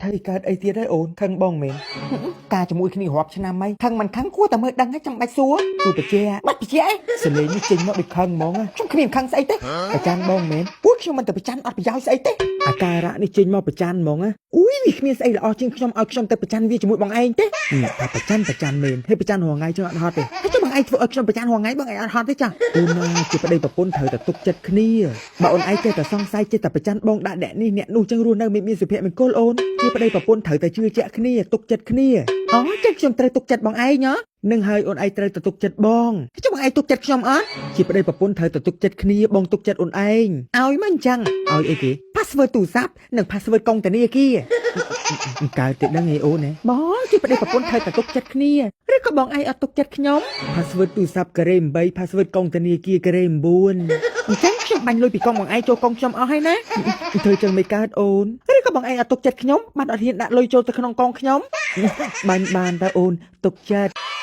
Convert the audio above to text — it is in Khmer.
ធ្វើកើតអីទៀតហើយអូនខឹងបងមែនការជាមួយគ្នារាប់ឆ្នាំហើយខឹងមិនខឹងគួរតែមើលដឹងហើយចាំបាច់សួរគូបជាបាត់បជាអីសលេងនេះចេញមកដូចខឹងហ្មងខ្ញុំគ្មានខឹងស្អីទេប្រច័នបងមែនពួកខ្ញុំមិនទៅប្រច័នអត់ប្រយោជន៍ស្អីទេអាការៈនេះចេញមកប្រច័នហ្មងអូយវាគ្មានស្អីល្អជាងខ្ញុំឲ្យខ្ញុំទៅប្រច័នវាជាមួយបងឯងទេថាប្រច័នប្រច័នមែនហើយប្រច័នរាល់ថ្ងៃចឹងអត់ហត់ទេហើយចុះបងឯងធ្វើឲ្យខ្ញុំប្រច័នរាល់ថ្ងៃបងឯងអត់ហត់ទេចាអូនណាជាប្តីប្រពន្ធត្រូវតែទុកចិត្តគ្នាបើអូនឯងចេះតែសង្ស័យចេះតែប្រច័នបងដាក់អ្នកនេះអ្នកនោះចឹងរស់នៅមិនមានសុភមង្គលអូនជាប្តីប្រពន្ធត្រូវតែជឿជាក់គ្នាទុកចិត្តគ្នាអូចឹងខ្ញុំត្រូវទុកចិត្តបងឯងហ៎នឹងហើយអូនឯងត្រូវតែទុកចិត្តបងចុះបងឯងទុកចិត្តខ្ញុំអត់ជាប្តីប្រពន្ធត្រូវតែទុកចិត្តគ្នាបងទុកចិត្តអូនឯងឲ្យមកអញ្ចឹងឲ្យអីគេ password ទូរស័ព្ទនិង password កុងធនាគារកើតទេដឹងអីអូនហ៎បងជាប្តីប្រពន្ធត្រូវតែទុកចិត្តគ្នាឬក៏បងឯងអត់ទុកចិត្តខ្ញុំ password ទូរស័ព្ទការ៉េ8 password កុងធនាគារការ៉េ9អញ្ចឹងខ្ញុំបាញ់លុយពីកុងបងឯងចូលកុងខ្ញុំអស់ហើយណាធ្វើចឹងមិនកើតអូនឬក៏បងឯងអត់ទុកចិត្តខ្ញុំបានអត់ហ៊ានដាក់លុយចូលទៅក្នុងកុងខ្ញុំបាញ់បានតើអូនទុកចិត្ត។